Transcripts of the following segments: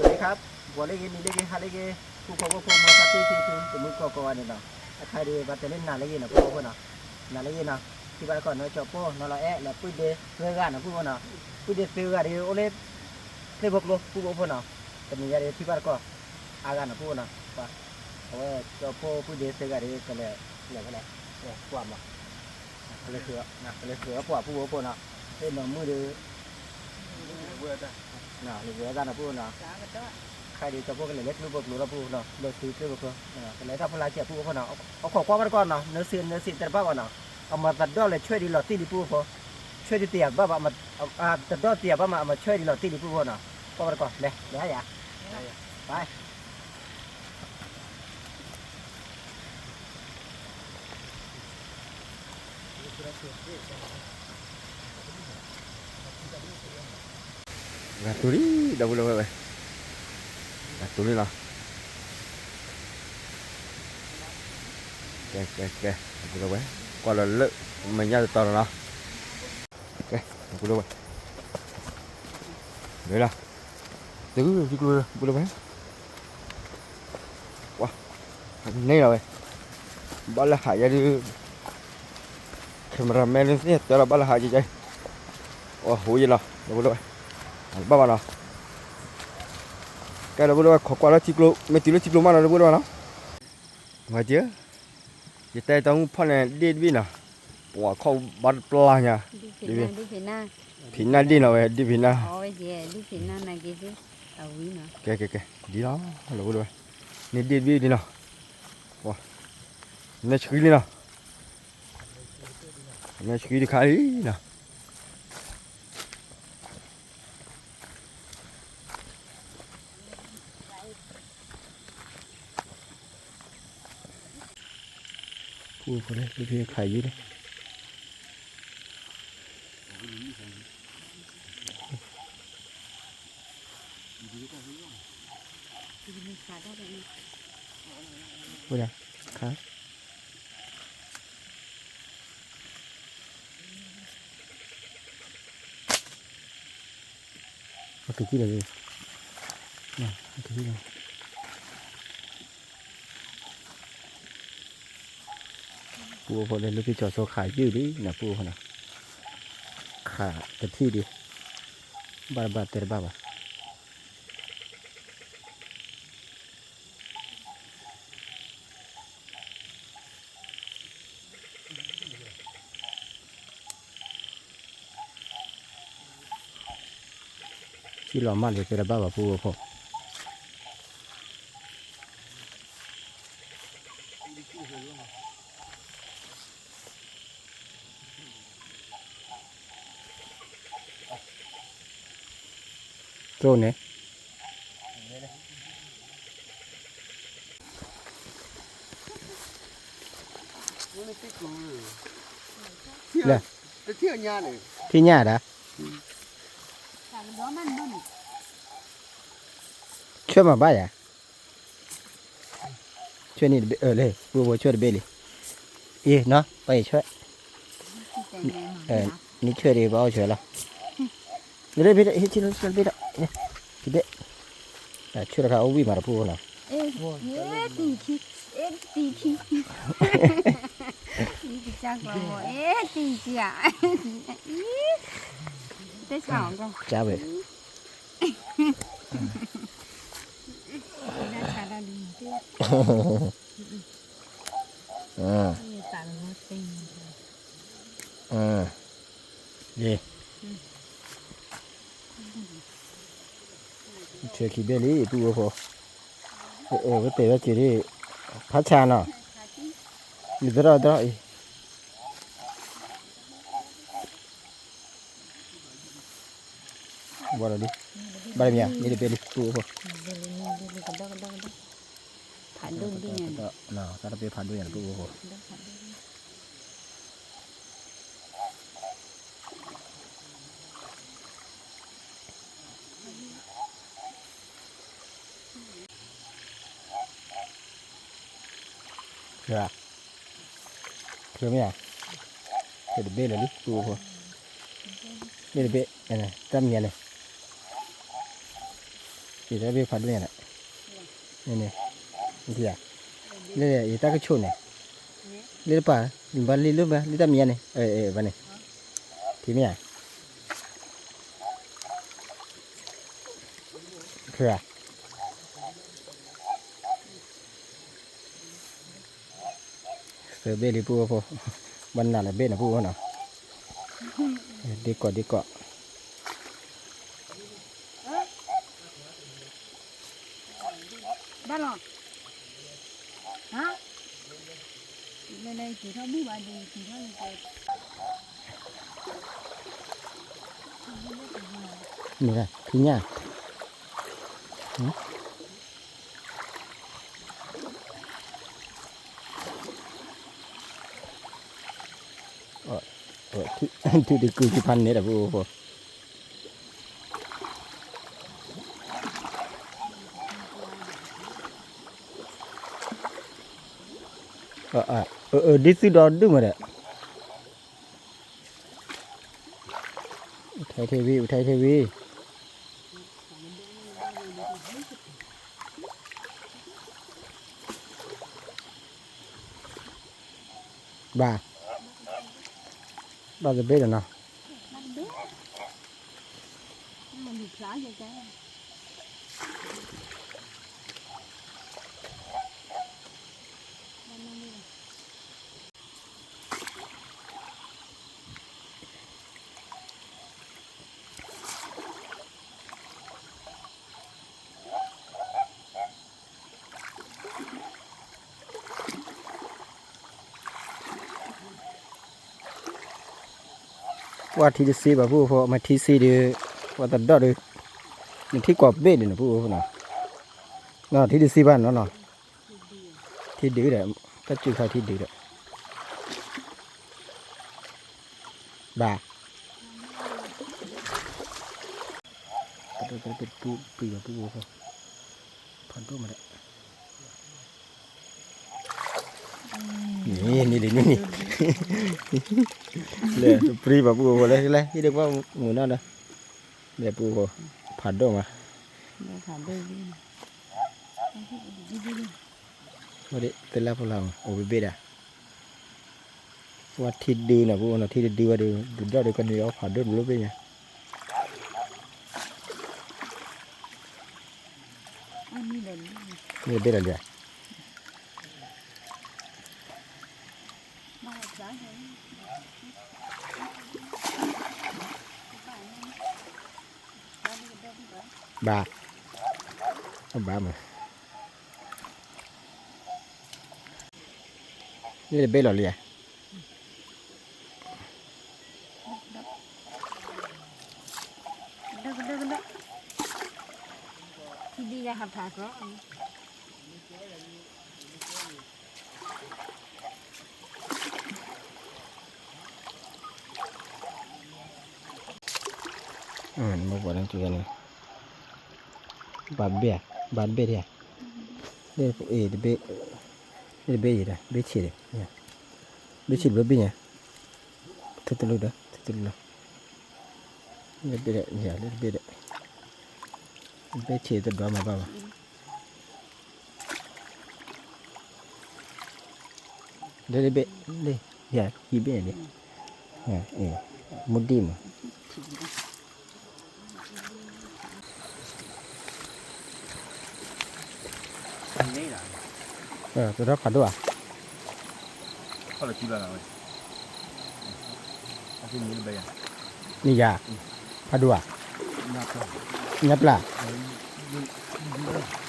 สวัสดีครับ ဂီၤလၢအဂ့ၤ နံၤလၢအဂ့ၤ ဟါလၢအဂ့ၤ ဖိဃီဖိဖိမုၣ်ဖိသ့ၣ်ခံဆူ တမုၢ်ကီၢ်ကိးဂၤန့ၣ်နီၤ, အခါဒီး ပှၤတဲလၢနၤလၢအဂ့ၤနီၤ ဖိဃီဖိနီၤ, နၤလၢအဂ့ၤနီၤ, ထံၣ်ဘၣ်တကီၢ် နီၢ်ကၠီပိၢ် နီၢ်လီၤအဲၣ် လၢပုၢ်ဒ့သၢဂၤနီၤ ဖိဃီနီၤ, ပုၢ်ဒ့သၢဂၤဒီး အိၣ်လၢ သ့ၣ်ဖိကျိ ဖိဃီဖိနီၤ, တနံၤညါဒီး ထံၣ်ဘၣ်တကီၢ် အါဂၤနီၤ ဖိဃီနီၤ, အဝဲကၠီပိၢ်ပုၢ်ဒ့သၢဂၤဒီး ကလဲၤ လဲၤဖဲလဲၣ် လဲၤကွၢ်မး ကလဲၤဃုအီၣ်ပှၢ်ဖိဖိနီၤ, သ့ၣ်နီၢ်မုၣ်ဒီး လၢဝဲဒၣ်နီၤဖိနီၤ, ခါဒီးကၠီဖိကလဲၤလၢကျိဖိကျိလီၤဖိနီၤ, လဲၤတုၤကျိဖိကျိ, ကလဲၤတၢ်ဖိလါကဲးဖိဖိနီၤ, အခိးကွၢ်ဘၣ်တကီၢ်နီၤ, နစံးနစံးတဲတဘၣ်ဘၣ်နီၤ, အမၤသဒီၣ်လဲၤဆွဲဒ်လီၤတံၢ်ဒံးဖိဖိ, ဆွဲဒ်တယၤဘၣ်ဘၣ်, သဒီၣ်တယၤဘၣ်မး အမၤဆွဲဒ်လီၤတံၢ်ဒံးဖိဖိနီၤ, ကွၢ်ဘၣ်တကီၢ် လဲၤ လဲၤဟါယၤ, ဘၣ် ဂၤတူၢ်လံ ဒီပုၢ်လၢဝဲဝဲ, ဂၤတူၢ်လံလီၤ, ကဲ ကဲ ကဲ ဒီပုၢ်လၢဝဲ, ကွၢ်လီၤလၢ မဲာ်ညါတတီၤလီၤနီၤ, ကဲ ဒီပုၢ်လၢဝဲ, လၢလီၤ, တုၤထံကျိ ဒီပုၢ်လၢဝဲ ကွၢ် န့ၣ်လီၤဝဲ, ဘၣ်လၢဟးယဲဒုး cameraman န့ၣ်သ့ၣ်တဲလီၤဘၣ်လၢဟးယဲယဲ, အိၣ်ဟူယဲလီၤ ဒီပုၢ်လၢဝဲ, ဘၣ်ဘၣ်နီၤ, ကဲ ဒီပုၢ်လၢဝဲ ခိးကွၢ်လၢထံကျိ မ့ၢ်တုၤလၢထံကျိမးနီၤ ဒီပုၢ်လၢဝဲနီၤ, ဝဲက့ၤ ယတဲတၢ်မုၢ်ဖီၣ်န့ၣ် ဒ့ၣ်တဘ့ၣ်နီၤ, ပှၤခီၣ်ဘၣ်တပျၢ်ညါ, ဒ့ၣ်ဖံးနၢ် ဒ့ၣ်ဖံးနၢ်, ဖံးနၢ်ဒ့ၣ်နီၤဝဲ ဒ့ၣ်ဖံးနၢ်, အဝဲကဲ ဒ့ၣ်ဖံးနၢ်နာ်က့ၤသ့ၣ်, အဝံၤနီၤ, ကဲ ကဲ ကဲ ဒ်လီၤ လၢဝဲလၢဝဲ, န့ၣ်ဒ့ၣ်တဘ့ၣ်ဒ်နီၤ, နဲဆှံလံနီၤ, နဲဆှံတခါလံနီၤ. ဖိဖိလၢ ဖံဖံခးယုၢ်လံ. ဝဲဒၣ် ခါ အက့ၤကံၣ်လီၤ, အက့ၤကံၣ်လီၤ. ပူဖိလၢ လၢဖံကၠီၤစိခးယုၢ်လံနီၤ ပူဖိနီၤ, ခးတထံၣ်ဒံး, ဘၣ်တဘၣ်တဲတဘၣ်ဘၣ်. ထံၣ်လီၤမၢ်လံ တဲတဘၣ်ဘၣ် ပူဖိ. တိၢ်န့ၣ် လၢ ထံၣ်ညၣ်ဒၣ် ဆွဲမၤဘၣ်ယၤ ဆွဲန့ၣ်တဘ့ၣ် အၢ လၢ ပူဖိဆွဲတဘ့ၣ်လံ အံၤနီၤ ပှၤအံၤဆွဲ နံၣ်ဆွဲဒံး ပှၤအိၣ်ဆွဲလီၤ လၢဘ့ၣ်ဒီး ဟ့ၣ်ထံၣ်လၢဘ့ၣ်ဒီး ဘ့ၣ် ဆွဲတခါအိၣ်ဝံၣ်မးတပူဖိနီၤ တံၢ်ခံ တံၢ်ခံ ကစၢ်ကျီၤမိၢ် အဲ တံၢ်ခံဧါ တဲဆါအီၤ ကၢ်ဝဲ ဆွဲခံဘ့ၣ်လံ ပူဖိ အဲ ကတဲာ်ဝဲက့ၤလံ ဖးဆါနီၤ လံသရၣ်သရၣ်အံၤ ဘၣ်လီၤလံ ဘၣ်လံမ့ၢ်ဧါ မ့ၢ်တဘ့ၣ်လံ ပူဖိ ဖးဒိၣ်ဒ်န့ၣ် တၢ်တဘ့ၣ်ဖးဒိၣ်ညါ ပူဖိ မ့ၢ်ဧါ မ့ၢ်တဘ့ၣ်လီၤလံ ပူဖိ မ့ၢ်တဘ့ၣ် တၢ်မံၤန့ၣ် ယတၢ်ဘ့ၣ်ဖးဒိၣ်ညါဒီး, န့ၣ်, ဒ်ဧါ, လၢယတၢ်ကဆိၣ်န့ၣ်, လၢတပၤ, ဘၣ်လံလၢဘၣ် လံတၢ်မံၤညါန့ၣ်, ဘၣ်န့ၣ်, ထံမ့ၢ်ဧါ, သၢဘ့ၣ်လံပူဖိ, ဘၣ်နးလၢဘ့ၣ်န့ၣ်ပူဖိနီၤ, ဒ့ကီးဒ့ကီး ဘၣ်လီၤ, ဟါ, လဲၤလဲၤက့ၤထီၣ်ဘူၣ်ဘၣ်ဒီးက့ၤထီၣ်လၢ မ့ၢ်ထံညၣ်, ထံတကုာ်ထံဖးန့ၣ်ဒီးပူဖိ, ဒ်သုဒီးဒုၣ်မးဒီး အူထဲထဲဝံၤ အူထဲထဲဝံၤ, ဘၣ်, ဘၣ်တဘ့ၣ်ဒီးနီၤ, ပှၤထံတစ့ဘၣ်ပူဖိ, မ့ၢ်ထံစ့ဒီး ပှၤတဒီၣ်ဒီး နထံကီၢ်ဘ့ၣ်ဒီးနပူဖိနီၤ, ထံတစ့ဘၣ်နီၤနီၤ, ထံဒုးဒီး တၢ်စူးခါထံဒုးဒီး ဘၣ်, ပတပူပံၤဘၣ်ပူဖိ, ဖးဒိၣ်မးဒီး န့ၣ် န့ၣ် န့ၣ်, လဲၤ ပြံဘၣ်ပူဖိလဲၣ်, လဲၤ ဟံၣ်ဒိၣ်ကဘၣ်မုာ်နီၢ်ဒီး, လဲၤပူဖိ, ဖးဒိၣ်မး, ဝဲဒၣ် သလၢဖိလၢ်မး အိၣ်ဘ့ၣ်ဘ့ၣ်ဒၣ်, ဝဲထံဒုနီၤ ပူဖိနီၤ, ထံတဒုဝဲဒီး ဒုးဒီၣ်ဒီးကန့ၢ်အီၣ်ဖးဒိၣ်တဘျီဘ့ၣ်ညါ မ့ၢ်တဘ့ၣ်လီၤလံဧါ, ဘၣ်, ဘၣ်မး, မ့ၢ်တဘ့ၣ်လီၤလံဧါ. မ့ၢ်ပှၤန့ၣ် ဘၣ်ဘ့ၣ်, ဘၣ်တဘ့ၣ်ဒံးဧါ, တဘ့ၣ်, တဘ့ၣ်ယံၤဒီး ဘ့ၣ်ဆံးဒီး, ဘ့ၣ်ဆံးတဘ့ၣ်ဘ့ၣ်ညါ, ထူတလိၣ်ဒီး ထူတလိၣ်လီၤ, လၢတဘ့ၣ်ဒီး လၢတဘ့ၣ်ဒီး, ဘ့ၣ်ဆံးတဒွးမၤဘၣ်ဘၣ်. လၢတဘ့ၣ်, လၢ, ယၤဟံးဘ့ၣ်န့ၣ်, မူဒံၣ်မး, တထီၣ်ဖးဒိၣ်ဧါ, န့ၣ်ယၤ, ဖးဒိၣ်ဧါ, ညါပျၢ်,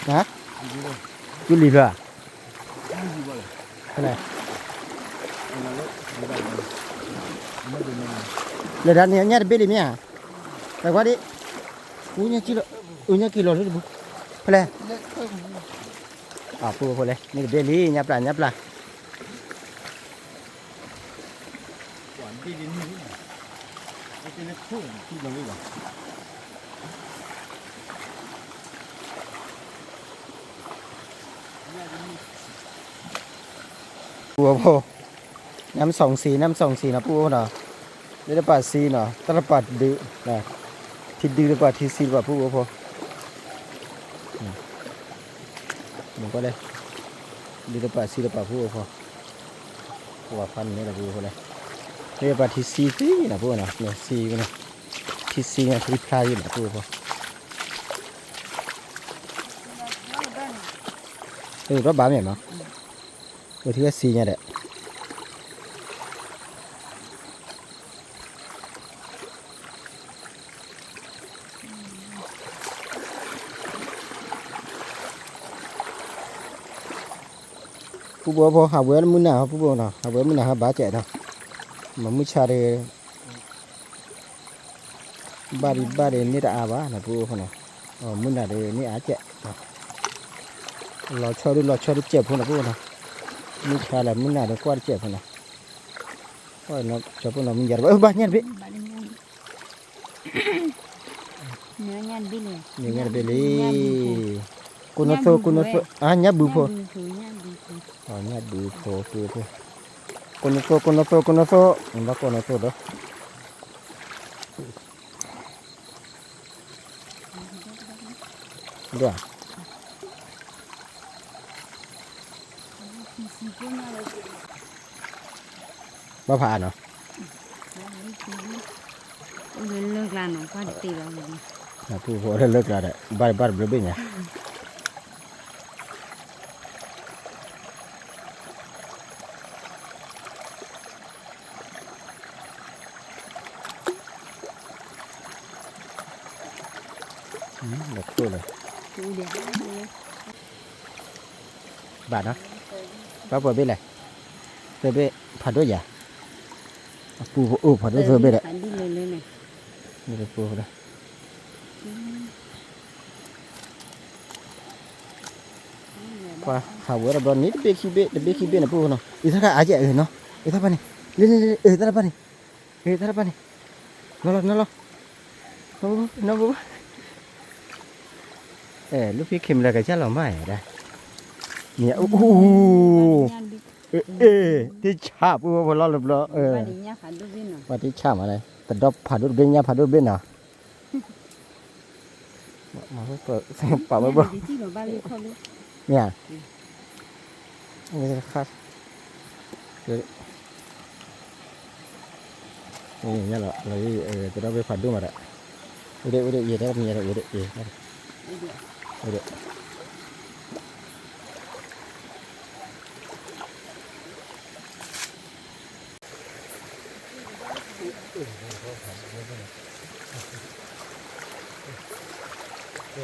ဟါ, ယူလံဖျၢၣ်ဧါ, ဖဲလဲၣ်, လၢတၢ်န့ၣ်ညၣ်တဘ့ၣ်လံမ့ၢ်ဧါ, တၢ်ကွၢ်ဒံး, အူညၣ်က့ၤလီၤ, အူညၣ်က့ၤလီၤလၢတပူၤ, ဖဲလဲၣ်, အဖိဖိလဲၣ် န့ၣ်တဘ့ၣ်လံ ညါပျၢ် ညါပျၢ်. ပူဖိ, နမ်ၡွင်ၣ်စံ, နမ်ၡွင်ၣ်စံနီၤ ပူဖိနီၤ, လၢတပၤစံနီၤ တၢ်တပၤဒုး, ထံဒုးတပၤ ထံစံတပၤ ပူဖိဖိ, နကွၢ်လဲၣ်, ဒုးတပာ်ဆံးတပာ်ဖုအိၣ်ဖီ, ပှၤဖးန့ၣ်လၢပူဖိလဲၣ်, မ့ၢ်ပှၤထံဆံသ့နီၤ ပူနီၤ န့ၣ်ဆံဝဲန့ၣ်, ထံဆံညါထံဖျါယံၤနီၤ ပူဖိ, ဒီးဘၣ်မ့ၢ်မး, ပထံဝဲဆံညါဒီး ပူဖိဖိ ဟးဝဲမုၢ်နၤဟီ ပူဖိနီၤ ဟးဝဲမုၢ်နၤဟီဘၣ်ကဲးနီၤ, မၤမုၢ်ဆါဒီး ဘၣ်ဒံးဘၣ်ဒံးန့ၢ်တအါဘၣ်နီၤ ပူဖိနီၤ, မုၢ်နၤဒီးန့ၢ်အါကဲး, လီၤဆီဒုလီၤဆီဒုကဲးဖိနီၤ ပူဖိနီၤ, မုၢ်ဆါလၢမုၢ်နၤဒီးကွၢ်တကဲးဖိနီၤ, ကွၢ်နီၤ ကၠီဖိနီၤ မုၢ်ယါတဘၣ် ဘၣ်ညၣ်တဘ့ၣ် ညၣ်တဘ့ၣ်လံ, ကိးနီၢ်သိ ကိးနီၢ်သိ အါ ညၣ်ဘုဖိ, ညၣ်ဘုဖိ ကိးနီၢ်သိ ကိးနီၢ်သိ ကိးနီၢ်သိ နဘၣ်ကိးနီၢ်သိဒီး ဒၣ် ဘၣ်ဖးအါနီၤ, အိၣ်လၢလၢကျါနီၤ ကွၢ်တသ့ဘၣ်, ပူဖိလၢလၢကျါဒီး ဘၣ်ဘၣ်တဘျီဘ့ၣ်ညါ လၢခိၣ်လၢ ဘၣ်နီၤ, ဘၣ်ပှဲၤဘ့ၣ်လဲၣ်, သၢဘ့ၣ် ဖးဒိၣ်ယၤ, အပူၤအိၣ်ဖးဒိၣ်သၢဘ့ၣ်ဒီး ပူၤဒီး ပှၤဟးဝဲတဘျီန့ၣ် တဘ့ၣ်ခံဘ့ၣ် တဘ့ၣ်ခံဘ့ၣ်န့ၣ် ပူၤနီၤ, အံၤတၢ်တၢ်အါကဲအၢနီၤ, အံၤတၢ်တဖၣ်န့ၣ်, လ့လ့လ့ အံၤတၢ်တဖၣ်န့ၣ်, အံၤတၢ်တဖၣ်န့ၣ်, နီၤလီၤ နီၤလီၤ, နီၤ, အဲ လူဖံခံမလၢကစၢ်လီၤမၢ်ဒၣ်, မ့ၢ်အူ, အဲ တ့ၢ်ဆၣ်ပူၤဖိလီၤလၢဘျီ, ပှၤတ့ၢ်ဆၣ်မးလဲၣ်, တဒီဖးဒိၣ်တဘ့ၣ်ညၣ်ဖးဒိၣ်တဘ့ၣ်နီၤ ပာ်ဝဲဘၣ်, မ့ၢ်ဧါ, ညါလီၤ, တဒီဘ့ၣ်ဖးဒိၣ်မးဒီး, ဝဲဒၣ် ဝဲဒၣ် ယဲၢ်တၢ်မံၤဒီး ဝဲဒၣ် ဝဲဒၣ်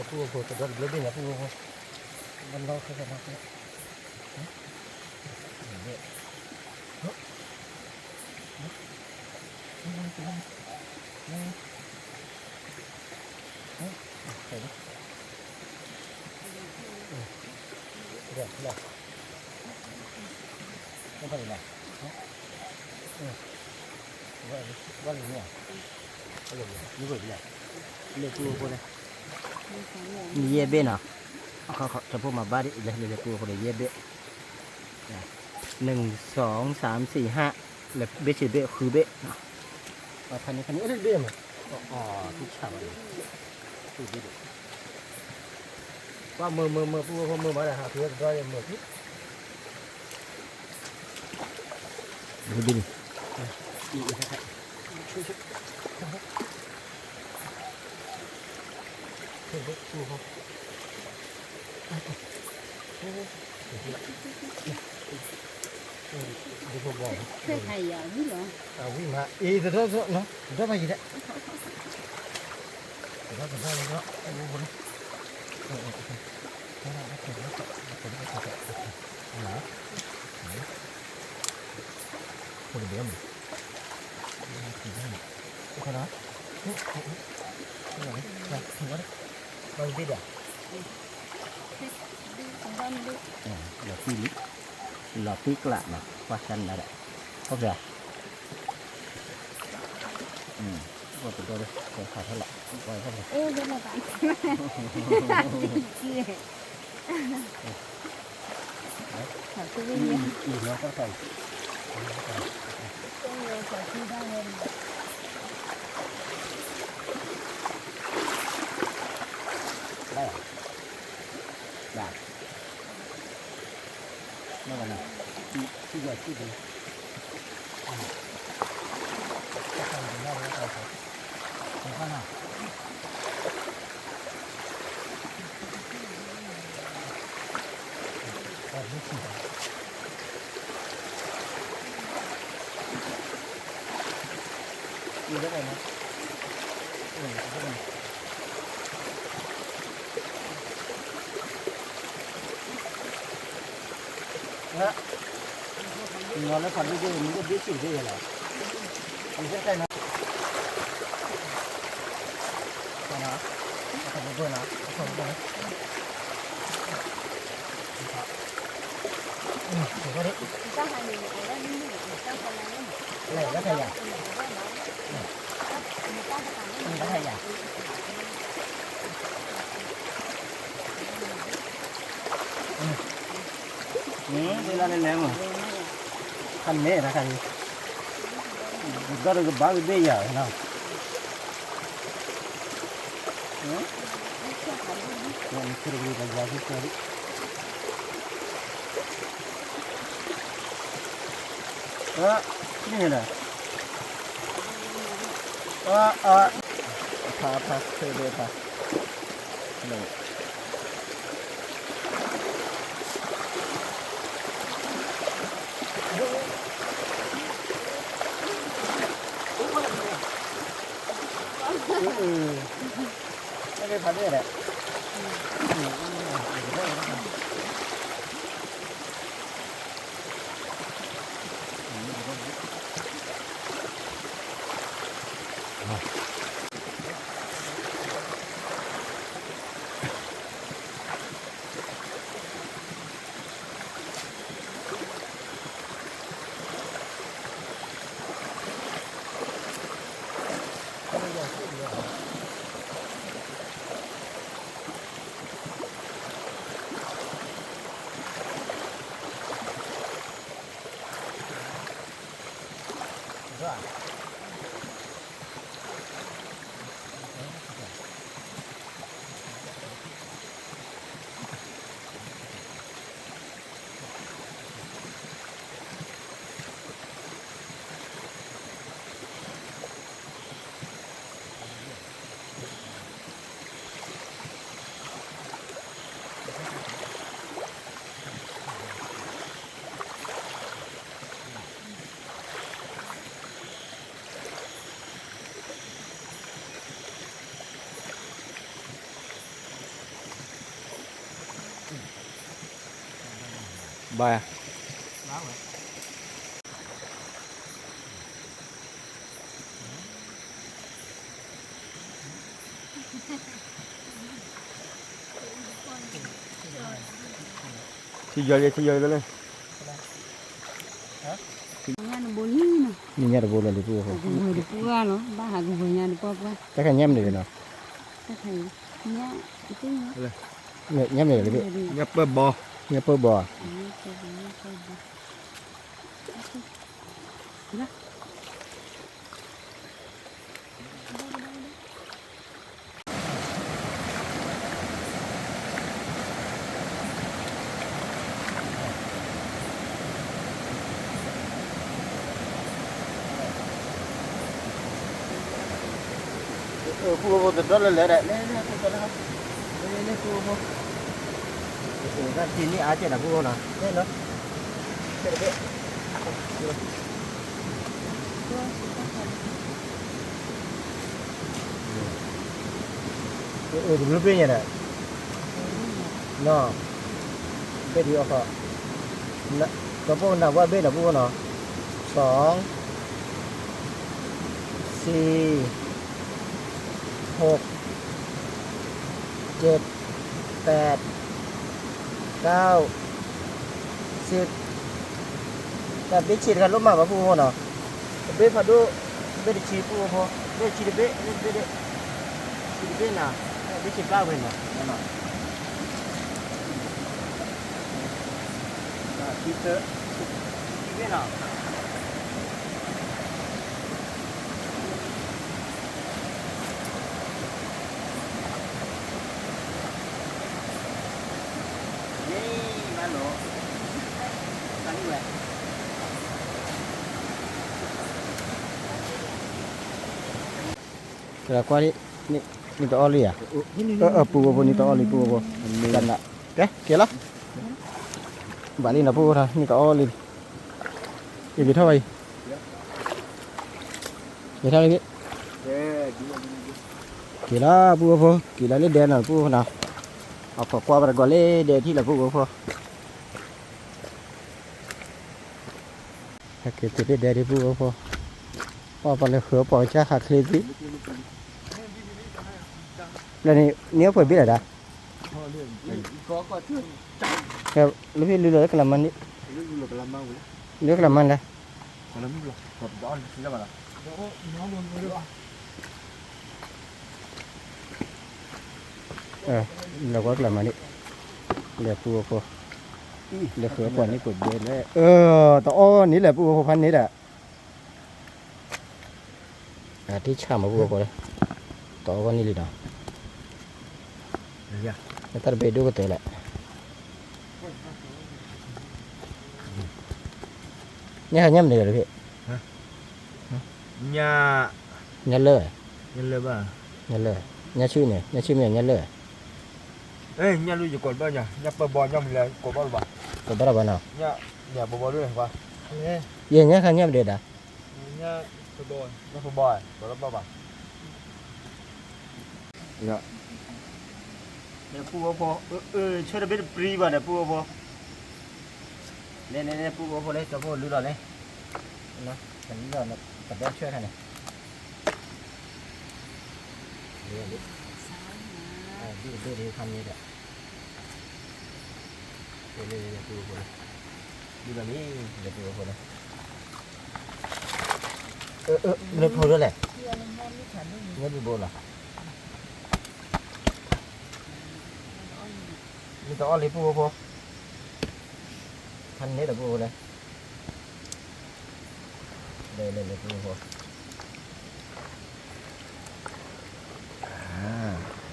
ပူဖိ တဒီတဘျီဘ့ၣ်ညါ ပူဖိ, ဘၣ်နီၣ်ခဲခဲနီၣ်ခဲ, လၢပူဖိန့ၣ်, ယဲၢ်ဘ့ၣ်နီၤ, အခီခီ တဖိမၤဘၣ်ဒ်လဲၣ်လဲၣ်လဲၣ် ပူဖိန့ၣ် ယဲၢ်ဘ့ၣ်, နွံ သီ သၢ သံ ဃိး, လၢဘ့ၣ်ဆံးဘ့ၣ် ဃုဘ့ၣ်, ဖဲန့ၣ်ဖဲန့ၣ် အိၣ်တဘ့ၣ်မး, အီ သူၣ်ဆၣ်ဘၣ်န့ၣ်, သူၣ်ဘ့ၣ်ဒၣ်, ကွၢ်မုာ်မုာ်မုာ် ပူဖိမုာ်မးဒီး ဟးဖုးတဘျီယဲၢ်မုာ်, ဘ့ၣ်န့ၣ်, အဝံၣ်မး အံၤ တဒီ တဒီ တဒီ တဒီ တဒီ လီၤတံၢ်လံ, လီၤတံၢ်ကျးနီၤ ကွၢ်ကၢ်နၤဒီး, ဟုတ်ပြီ, ဘၣ်တဒီဒီး ကဲဖးထဲလီၤ, ကွၢ်ထဲလီၤ, ဘၣ်ယၤ, နလၢဖးဒိၣ်ဒိၣ် နကဘ့ၣ်ဆံးတဘ့ၣ်ယဲလီၤ. နကဲတၢ်နီၤ အခါဘိဘိနီၤ အခါဘိဘိနီၤ လဲၤလၢခါယၤ လဲၤလၢခါယၤ ဒ်လၢလဲၤလဲၤမး ခါမဲာ်တခါအံၤ ဒီးတကဘၣ်ကဘ့ၣ်ယၤနီၤ နခရံာ်ကလံၤတဘျီဆူကၢဒံး အၢ န့ၣ်လဲၣ် အၢ အၢ အဖါ အဖါ ခဲဘဲဖါ အၢ အၢ ဖါဘဲလဲၣ် ဘၣ်ယၤ ထံယီၤလံ ထံယီၤလံ ညၣ်တဘိလံနီၤ ညၣ်တဘိလီၤလံ ပူၤ ကဝဲၤတပူၤဂၤလီၤ ဘၣ်ဟးကဝဲၤညၣ်တပူၤပူၤ တၢ်ခါညၣ်မနုၤလဲၣ်နီၤ တၢ်ခါအံၤ ညၣ်တပူၤ ညၣ်ပၢၢ်ဘီ ညၣ်ပၢၢ်ဘီ ညၣ်ပၢၢ်ဘီ ပူဖိတဒီလၢလဲၤဒီး လဲၤလဲၤ ပူဖိ လဲၤလဲၤ ပူဖိ တၢ်ထံန့ၣ်အါကဲးဒီးပူဖိနီၤ လဲၤလီၤ ကဲတဘ့ၣ် အၢ တဘျုးဘ့ၣ်ညါဒီး နီၤ ဘ့ၣ်ဒံးအီခီ ဒီးပအိၣ်နၢ်ဝဲဘ့ၣ်ဒီးပူဖိနီၤ စီၤ ဆံ ဟိး ကၠ့ၣ် ပၣ် ကၠၢ် စံး တၢ်ဘ့ၣ်ဆံးတခါလိၣ်မးဘၣ်ပူဖိနီၤ တဘ့ၣ်ဖးဒိၣ် ဘ့ၣ်တဆံပူဖိ ဘ့ၣ်တဆံတဘ့ၣ် ဘ့ၣ်တဘ့ၣ် ဆံတဘ့ၣ်နီၤ ဘ့ၣ်ဆံဘၣ်ဝဲနီၤ ဆံသၢ ဆံဘ့ၣ်နီၤ အၢ ကွၢ် နံၣ်တအီၣ်လံဧါ, အပူဖိ နံၣ်တအီၣ်လံ ပူဖိ, ကဲ ကဲလီၤ, ဘၣ်လံနီၤ ပူဖိထီၣ် နံၣ်တအီၣ်လံ, ယက့ၤထီၣ်ဘၣ်အံၤ, က့ၤထီၣ်လံ, က့ၤလီၤ ပူဖိ က့ၤလီၤလၢဒဲနီၤ ပူဖိနီၤ, အခိးကွၢ်ဘၣ်တကီၢ်လၢဒဲထံၣ်လီၤ ပူဖိဖိ ဟဲက့ၤတုၤလၢဒဲဒံး ပူဖိဖိ, ပှၤပှၤလဲၤဃုအီၣ်ပှၤကစၢ်ဟးချ့သံ, လၢန့ၣ် န့ၢ်အီၣ်ပှဲၤဘ့ၣ်လဲၣ်ဒၣ်, လၢဖဲလူလီၤလၢကလးမါန့ၣ်, လၢကလးမါလဲၣ်, လဲၤကွၢ်ကလးမါန့ၣ်, လဲၤပူဖိဖိ, လဲၤဃုအီၣ်ပှၤန့ၣ်ပှဲၤဘ့ၣ်လဲၣ်, တအီၣ်န့ၣ်လဲၣ် ပူဖိဖိဖးန့ၣ်ဒၣ် အထံၣ်ဆၣ်မး ပူဖိဖိလၢ တအီၣ်ဂီၢ်န့ၣ်လံနီၤ, တၢ်တဘ့ၣ်ဒိၣ်ကတၢၢ်လဲၣ်, ညၣ်ခါညၣ်မနုၤလဲၣ်ဖဲ, ညၣ်လၢ, ညၣ်လၢ, ညၣ်ဆူၣ်န့ၣ် ညၣ်ဆူၣ်မ့ၢ်ညၣ်လၢ, ညၣ်လၢယကိးဘၣ်ညါ ညၣ်ပၢၢ်ဘီ ညၣ်မနုၤလဲၣ်ကိးဘၣ်လၢၤဘၣ်, ကိးဘၣ်လၢၤဘၣ်နီၤ, ညၣ်ဘီဘီဒ်န့ၣ်, ယဲၢ်ညၣ်ခါညၣ်မနုၤဒၣ် ညၣ်ပၢၢ်ဘီ ကိးလၢဘၣ်ဘၣ်, ပူဖိဖိ, ဆၢတဘ့ၣ်တပြံဘၣ်ဒီး ပူဖိဖိ, လဲၤလဲၤလဲၤ ပူဖိဖိလဲၤ ကၠီဖိလုလီၤလဲၤ, ကလုလီၤ ကဒီဆၢခါန့ၣ်, ဒ်တဘ့ၣ်ဒ်ခါန့ၣ်ဒီး လၢပူဖိဖိလၢ, ဒ်ဘၣ်လံ, လၢပူဖိဖိလၢ, လၢဖိဒိၣ်လဲၣ်, ညၣ်ဘျုးဘိလီၤ, မ့ၢ်တအီၣ်လံပူဖိဖိ, ဖးန့ၣ်ဒီးပူဖိလဲၣ်, လဲၤလဲၤလဲၤပူဖိဖိ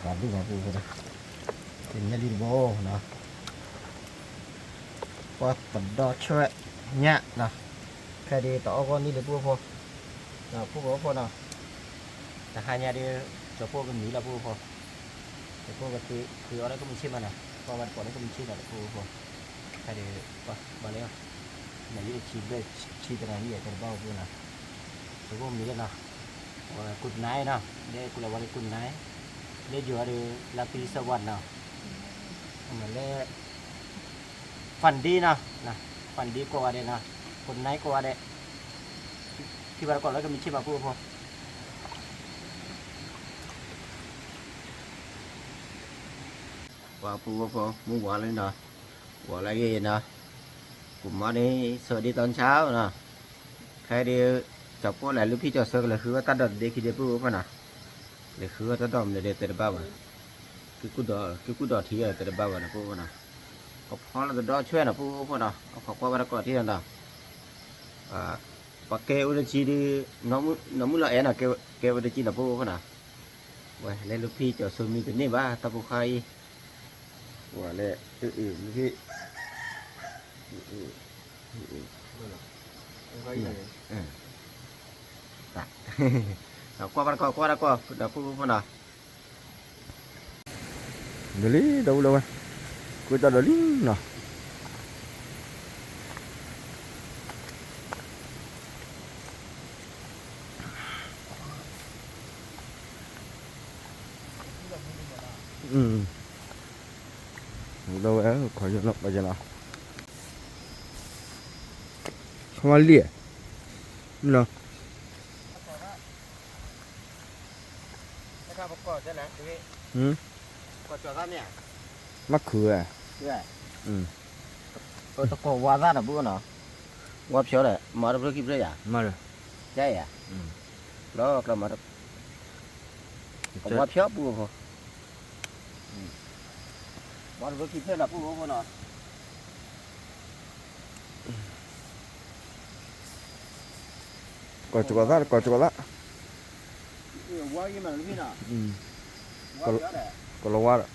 ပှၤဒူၣ်မးပူဖိလၢ, တညၣ်လံတဘိနီၤ, ပှၤပဒီဆၢညၣ်နီၤ, ခဲဒ်တအီၣ်ဂီၢ်န့ၣ်လံပူဖိဖိ, ပူဖိဖိနီၤ, တဟါညါဒ် ကၠီဖိကမံၤလီၤ ပူဖိဖိ, ကၠီဖိကဃုအီၣ်လၢကမုၢ်ဆ့ၣ်မးနီၤ, ကွၢ်ဝဲတကိးလၢကမုၢ်ဆ့ၣ်နီၤ ပူဖိဖိ, ခဲဒ် ပှၤဘၣ်လၢ နယုၢ်ဆံဘျဲၣ်ဆံတနၤယံာ် တဘၣ်အိၣ်ပူနီၤ, တဘိမံၤလၢနီၤ, ဝဲ good night နီၤ, လၢကူလၢဝါလၢ good night, လၢယိၤအီၤဒီး လါပံစၢဝါနီၤ, မ့ၢ်လၢ fun day နီၤ, fun day ကိးဂၤဒဲးနီၤ, good night ကိးဂၤဒဲး, ထံၣ်ဘၣ်တကိးလၢကမုၢ်ဆ့ၣ်မး ပူဖိဖိ ပှၤပူဖိဖိ မုၢ်ဝါလံနီၤ, ဝါလၢအဂ့ၤနီၤ, good morning စဝၤဒံ ตอนเช้าနီၤ, ခဲဒ် ကၠီဖိလဲၣ် လုၢ်ဖံၣ်ကၠီဆၢကလဲၤဃုဝဲတၢ်ဒိးတဒ့ခံဒ့ ပူဖိဖိနီၤ, လဲၤဃုဝဲတၢ်ဒိးမနုၤဒ့ တဲတဘၣ်ဘၣ်, က့ၤကူၣ်ဒီး က့ၤကူၣ်ဒီးထံဂၤ တဲတဘၣ်ဘၣ်နီၤ ပူဖိဖိနီၤ, ကဖီလၢတဒီဆၢနီၤ ပူဖိဖိနီၤ, အခိးကွၢ်ဘၣ်တကိးထံၣ်နီၤ ပှၤကဲအိၣ်တကံဒ် နီၢ်မုၣ်လီၤအဲၣ်နီၤ, ကဲအိၣ်တကံနီၤ ပူဖိဖိနီၤ, ဝဲလဲၤလုၢ်ဖံၣ်ကၠီဆၢမံတန့ၢ်ဘၣ် တၢ်ဖိခါအံၤ, ဝဲလဲၤ လုၢ်ဖံၣ် ကွၢ်ဘၣ်တကိး ကွၢ်တကိး ဒီးပူဖိဖိနီၤ ဒီးလံ ဒီပုၢ်ဒီဝဲၢ်, ကွၢ်တၢ်ဒီးလံနီၤ, ဒီပုၢ်ဒီဝဲၢ် ခီယနီၤ ပှၤယနီၤ, ခီမၤလံ, နီၤ မၤခုးဝဲ, တကိးဝါသၣ်နီၤ ပုၢ်နီၤ, ဝါဖျိးဒီး မၤတဖျၢၣ်ခံဖျၢၣ်ယၤ, ယၤ, လီၤကျီမၤ, ဝါဖျိးပူဖိ, မၤတဖျၢၣ်ခံဖျၢၣ်နီၤ ပူဖိဖိနီၤ. ကီၢ်ကၠီသၣ် ကီၢ်ကၠီသၣ်, ကီၢ်လီၤဝါဒီး, ကီၢ်လီၤဝါဒီး, ကီၢ်လီၤဝါဒီး,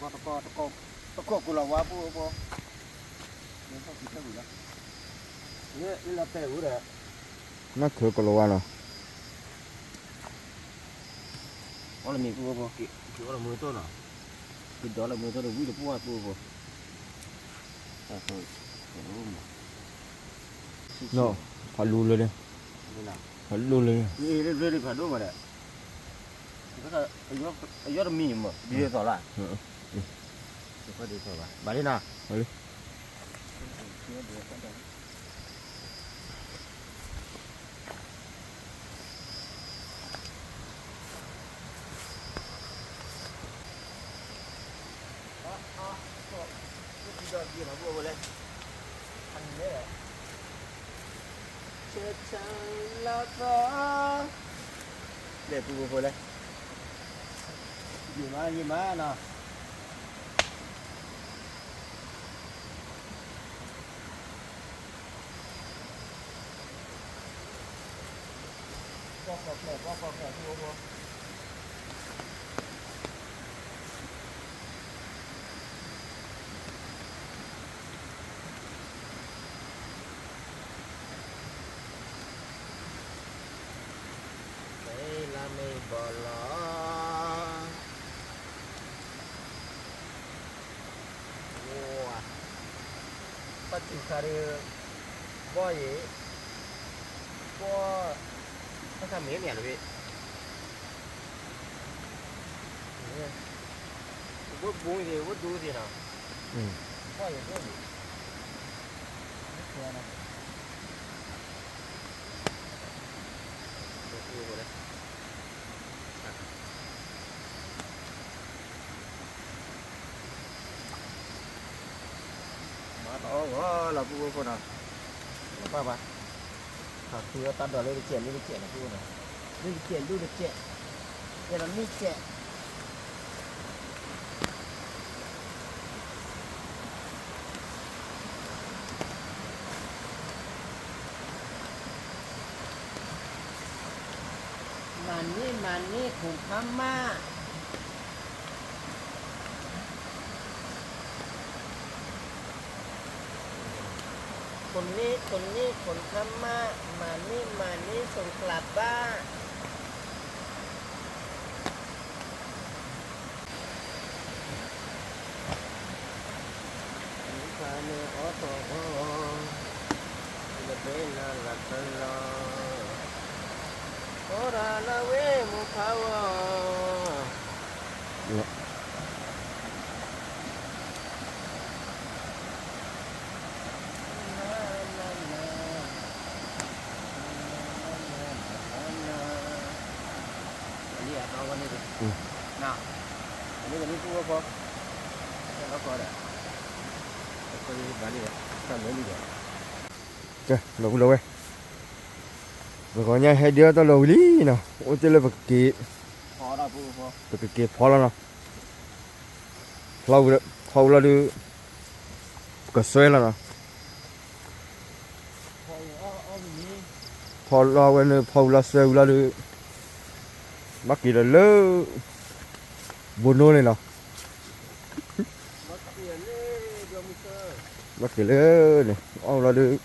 တကီၢ်, တကီၢ်, တကီၢ်ကိၣ်လီၤဝါဖိဖိ, လၢလီၤတဲာ်ဝဲဒီး, နၢ်ခၢၣ်ကိၣ်လီၤဝါနီၤ, အီၣ်လၢမ့ၢ်ဖိဖိ, က့ၤအီၣ်လၢမုၢ်တိၢ်နီၤ, က့ၤဒီးလၢမုၢ်တိၢ်ဒီးဝံၣ်တပှၢ်ဖိဖိ, ဖးလူလၢ, ဖးလူလၢ, ဖးဒိၣ်မးဒီး, အယီၢ်တမံၤမး ဒ်သိးလၢ, ဒ်သိးလၢ, ဘၣ်လံနီၤ. ဆၢဆၢလီၤသီ, လဲၤပူဖိဖိလဲၣ်, ယမါ ယမါနီၤ. လါမ့ၤဘီလီၤ, ပှၤတူၢ်ခါဒီး, ဘီၣ်ယံၤ, ပှၤ, တၢ်ခါမ့ၢ်မ့ၢ်လီၤဘ့ၣ်, ဝဲဘူးသ့ၣ် ဝဲဒူသ့ၣ်နီၤ, ဘီၣ်ယံၤဒိၣ်န့ၣ်, မၤတအီၣ်ဂီၤလီၤ ပုၢ်ဖိဖိနီၤ, ဘၣ်ဘၣ်, ခးဃုအီၣ်တၢ်ဒိးလၢတကဲး လၢတကဲးနီၤ ပုၢ်ဖိနီၤ, လၢတကဲး လၢတကဲး, ယဲဒီးန့ၢ်ကဲး မၤန့ၢ် မၤန့ၢ် ခိၣ်ဖးမး, ခိၣ်န့ၢ် ခိၣ်န့ၢ် ခိၣ်ဖးမး, မၤန့ၢ် မၤန့ၢ် ဆိၣ်ကျးဘၣ်. ကဲ လီၤဝံၤလီၤဝဲ, ပဂီၤညါဟဲဒုးတၢ်လီၤဝံၤလံနီၤ, အိၣ်တ့ၢ်လၢပကက့ၤ, ပကက့ၤဖီလီၤနီၤ, ဖီဝံၤလီၤဒုး, ပကစွဲလီၤနီၤ. ဖီလီၤဝဲန့ၣ် ဖီဝံၤလီၤစွဲဝံၤလီၤဒီး, ဘၣ်က့ၤဒီးလၢ ဘိနိန့ၣ်လီၤ. ဘၣ်က့ၤလၢန့ၣ် အီၣ်လီၤဒီး,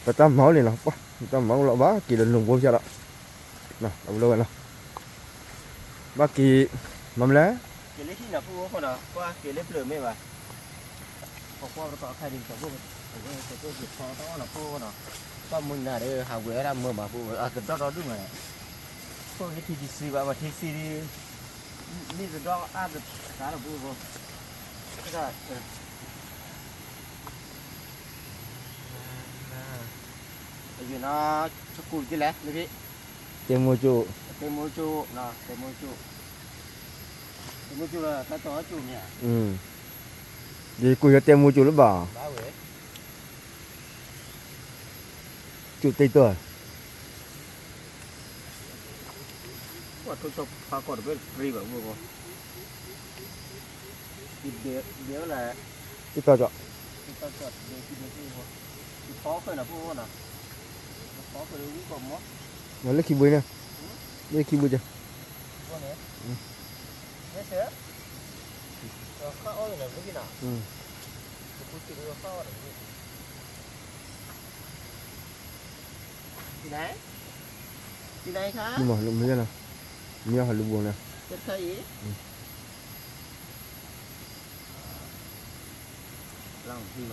ပတၢ်မၤအိၣ်န့ၣ်လီၤ, ပတၢ်မၤအိၣ်လီၤ ဘၣ်က့ၤဒီးနူၤဘိဖျါလီၤ. အဝဲလီၤဝဲလီၤ, ဘၣ်က့ၤ, မၤမလဲၣ်, က့ၤလၢဟံၣ်နီၤ ပုၢ်ဖိနီၤ, ကွၢ်က့ၤလၢပျၢၤမ့ၢ်ဘၣ်. ပကွၢ်ပတၢ်ခါဒ် တၢ်ဖိ, တၢ်ဖိက့ၤဖီတၢ်အီၣ်နီၤ ပုၢ်ဖိနီၤ, တၢ်မုၢ်နၤဒီး ဟးဝဲဒၣ်မၢမး ပုၢ်ဖိ, အကဒီၣ်ထီၣ်ဒူၣ်မးန့ၣ်, ဖိက့ၤထံဆံးဘၣ် ပှၤထံဆံးဒ်, မ့ၢ်တဒီၣ်အါတခါလီၤ ပုၢ်ဖိ, တၢ် အယုၤနီၤ, ဆကူတလဲၣ်, လၢဖဲ, တဲမိကၠိ, တဲမိကၠိ, တဲမိကၠိ, တဲမိကၠိလၢတၢ်တီကၠိမ့ၢ်ဧါ, ယကိးယတဲမိကၠိလၢၤဘၣ်, ဘၣ်ဝဲ, ကၠိတဲတၢ် ပှၤထိၣ်ဆီဖးကီၢ်တဘ့ၣ်တြံဘၣ်မုၢ်ဂီၤ, ဒဲဝဲလဲၣ်, တၢ်ကီ, ဖီဃဲနီၤ ဖိနီၤ, ဖီဃဲလၢဝံၣ်ကီၢ်မီ, လၢခံဘိန့ၣ်, လၢခံဘိကၢ်, န့ၣ်, န့ၣ်စဲး ဃၣ်အီၣ်န့ၣ် လၢဖံနီၤ, တပူၤစံးတဝဲဃၣ်အီၣ်န့ၣ်, န န မ့ၢ်လၢမ့ၢ်လၢ, မ့ၢ်ဟီလူဘိန့ၣ်, တခါအံၤ, လီၤဖံဘၣ်ဒီး,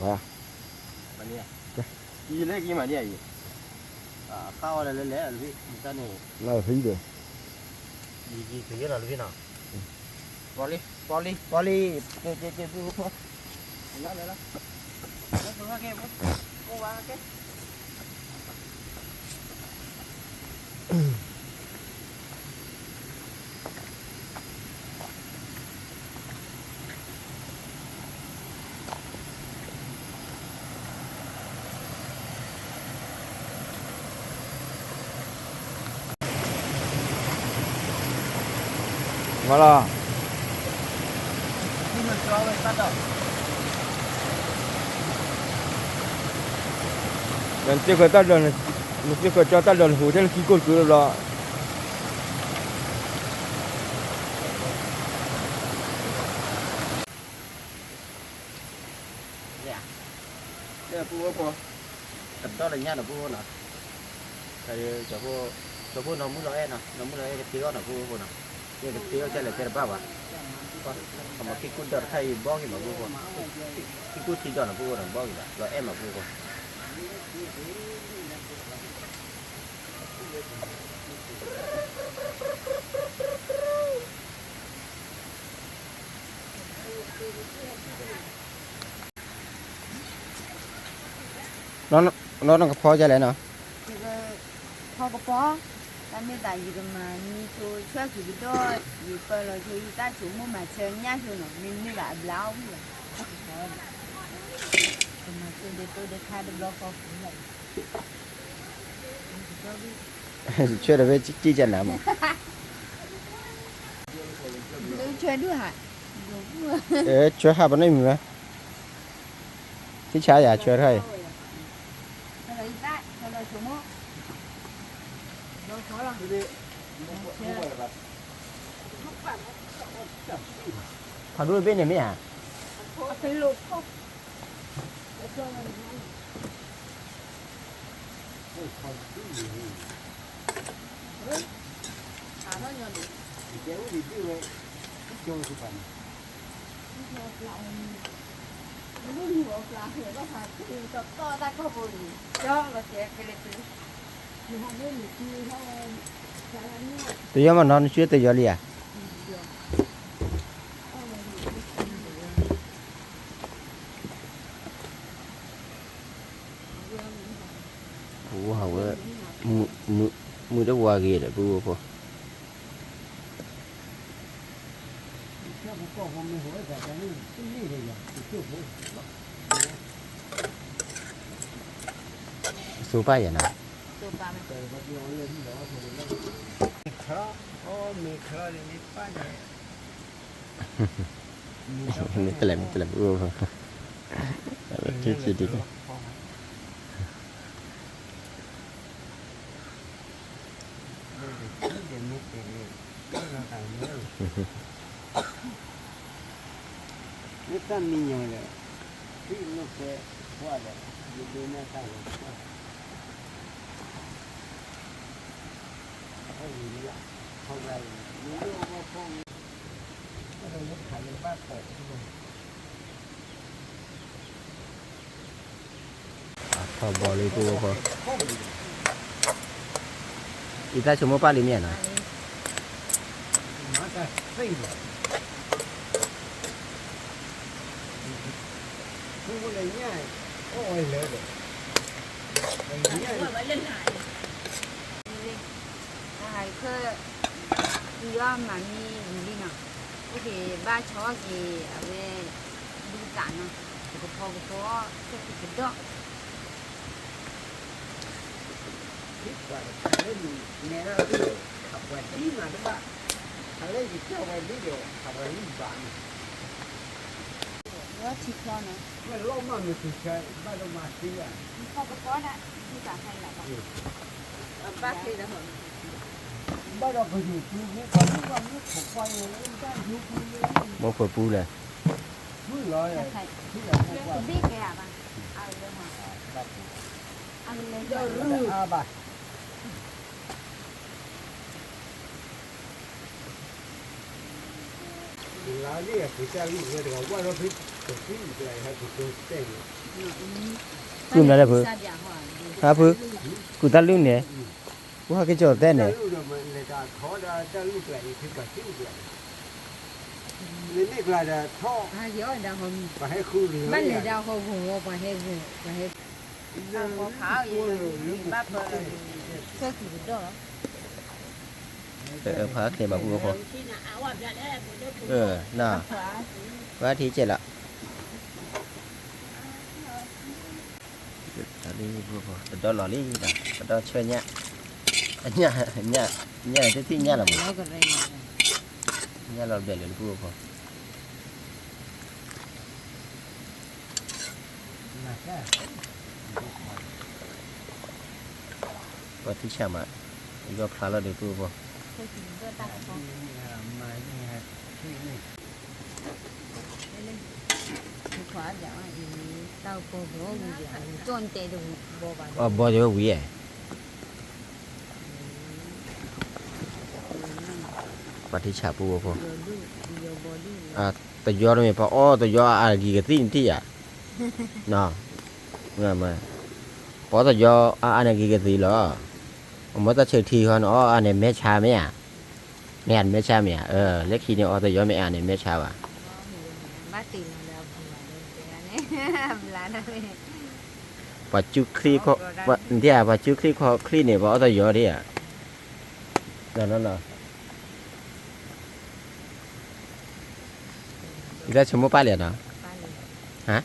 ဝါ, မၤန့ၣ်, ယလဲၤက့ၤမၤဒ်အံၤ, ဃၣ်အီၣ်ဒီးလဲၤလဲၤလီၤဖံ, တၢ်န့ၣ်, လီၤဖံဒီး, ယက့ၤက့ၤလီၤလီၤဖံနီၤ, ပီလံ ပီလံ ပီလံ, က့ၤက့ၤက့ၤ ပုၢ်ဖိ, လီၤလီၤလီၤ, က့ၤက့ၤက့ၤ ပုၢ်ဝါက့ၤ မၤလီၤ, နစ့ၢ်ကီးတၢ်ဒိး, နစ့ၢ်ကီးကၠီတၢ်ဒိးနဟူးထဲနခံကိၢ်တကုာ်လီၤ. လၢပုၢ်ဖိ, ကတီၢ်လၢညါနီၤပုၢ်ဖိနီၤ, ကၠီဖိ, ကၠီဖိနီၢ်မုၢ်လီၤအဲၣ်နီၤ, နီၢ်မုၢ်လီၤအဲၣ်ကသ့အီၣ်နီၤ ပုၢ်ဖိနီၤ, ယကသ့အီၣ်ကလဲၤတဲတဘၣ်ဘၣ်, အမ့ၢ်ခံကိၢ်ဒိးတခါအံၤဘီက့ၤမးပုၢ်ဖိ, ခံကိၢ်ထံဒိးနီၤပုၢ်ဖိနီၤ ဘီက့ၤဘၣ် လီၤအဲၣ်မးပုၢ်ဖိ. လီၤနကဖီဒ်လဲၣ်နီၤ, ဖီကဖီ, တၢ်မ့ၢ်သးယကမၤမံဆိ ဆှၢက့ၤကဒီး, ယပၢလီၤဆိ ယတၢ်ဆိကမိၣ်မၤဆၢညၣ်ဆိနီၤ မ့မ့ၢ်ဘၣ်အဘျါအီၣ်ဝံၣ်လီၤ, ကမၤဆိဒ်သိးဒ်ခါတဘျီဃီဃုလီၤ. ဆှၢတဝဲကံၢ်ကနၤမး, ဆှၢဒုးဟး, ဆှၢဟးပနီၣ်မံၤမး, ထံဆါယၤဆှၢထီၣ်အံၤ, ဖးဒိၣ်တဘ့ၣ်န့ၣ်မ့ၢ်ဧါ. တယီမးနီၤ နဆှၢတယီလံဧါ. ပူဝဲ, မုၢ်တဝါဂ့ၤဒီး ပူဝဲဖိ, စိပၢ်ယၤနၤ, မ့ၢ်တလဲၤ မ့ၢ်တလဲၤ ပူဝဲဖိ, ထံၣ်ထံၣ်ဒ်လဲၣ်. မ့ၢ်တၢ်မံညီဒီး ခရံာ်လိာ်ကွဲကွၢ်ဒီး ယဒိးန့ၢ်တၢ်ဂီၤကွၢ်, ထီၣ်ဘီလံ ပူဝဲဖိ, အံၤတၢ်ဆိကမိၣ်ပၢ်လံမ့ၢ်ဧါနီၤ. တဟါအံၤခၢၣ် အံၤအီၣ်မၤမံဝံၤလံနီၤ, အိၣ်က့ၤဘၣ်ဆီက့ၤအဝဲ ဒူသးနီၤ, ပကဖီကဖီ ဆၢက့ၤကဒီး လၢထံချီနီၤ, လီၤမးမ့ၢ်ထံချီ, ဘၣ်ဒိၣ်မးသံဧါ, ဖီကဖီဒၣ် ဒူသးခါအံၤလီၤ, ဘၣ်သ့ဒီး မိၢ်ဖိပူလဲၣ်, ကုၢ်မနုၤလဲၣ်ဖု, ဟါဖု, ကုၢ်တၢ်လုၢ်န့ၣ်, ပူဟဲက့ၤကၠီၣ်တဲန့ၣ်, ဖါက့ၤဘၣ်ပူဖိ, ပှၤထံကဲလီၤ, တဒီလီၤလံ, တဒီဆၢညၣ်, ညၣ်တထံၣ်ညၣ်လီၤမး, ညၣ်လီၤဘျဲၣ်လၢပူဖိ, ပှၤထံဆၣ်မး, ယီၢ်ဖျါလီၤဒီးပူဖိ, အဘီယဝံၤဧါ, ပှၤထံဆၣ်ပူဖိ, တယီတမ့ၢ် ပှၤအီၣ်တယီအါအါဂံၤကသံၣ်နထံၣ်ယၤ, ပှၤအီၣ်တယီအါအါန့ၣ်ဂံၤကသံၣ်လီၤ, အမ့ၢ်တၢ်ဆၢထံဃီန့ၣ် အီၣ်အါန့ၣ်မဲဆါမ့ၢ်ဧါ, မ့ၢ်ဧါန့ၣ်မဲဆါမ့ၢ်ဧါ, လၢခံန့ၣ်အီၣ်တယီမ့ၢ်အါန့ၣ်မဲဆါဘၣ်, ပှၤကၠူချံ, ပှၤကၠူချံခီချံန့ၣ် ပှၤအီၣ်တယီဒ်ဧါ, ယတၢ်ဆိကမိၣ်ပၢ်လဲၣ်နီၤ, ဟါ,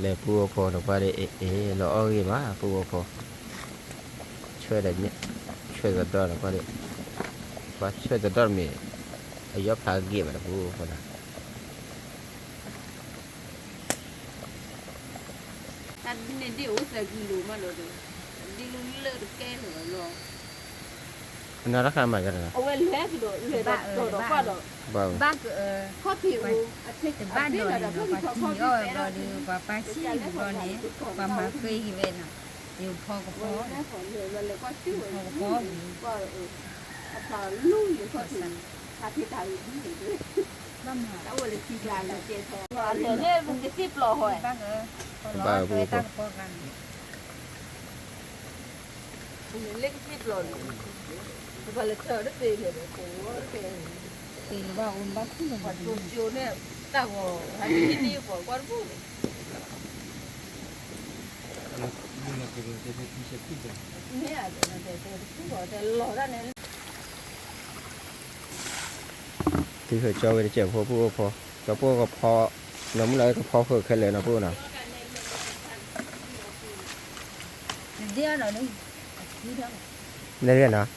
လဲၤပူဖိတပှၢ်ဒီး အ့ၣ်အ့ၣ် လီၤအီၣ်ဂ့ၤမး ပူဖိ, ဆၢ, ဆၢတဒီတပှၢ်ဒီး, ပှၤဆၢတဒီတမ့ၢ်, အယီၢ်ဖျါဂ့ၤဘၣ်တပူဖိနီၤ တၢ်ဒ်န့ၣ်ဒ်အိၣ်သၢကံလိၤမးလီၤဒီး, ဒ်လၢတကဲလၢာ်လီၤ, အဝဲလဲၤကဒီးလဲၤဒီးတီၤဒီးကွၢ်ဒီး, ဘၣ်က, တဘၣ်ဒီးန့ၣ်နီၤ ပှၤထံၣ်အီၣ်ဝဲဘျီဒီး ပှၤပာ်ဆံၣ်ဘျီန့ၣ်, ပှၤမၤဃ့က့ၤဝဲနီၤ, ယဖီကဖီ, ယဖီကဖီ, ဘၣ်မၤ, ဘၣ်က, ဘၣ်က, သုဟၢကၠီဝဲတကဲးဖိ ပူဖိ, ကၠီဖိကဖီ, နီၢ်မုၣ်လၢကဖီဃုာ်ခဲလၢာ်နီၤ ပူဖိနီၤ, လဲၤနီၤ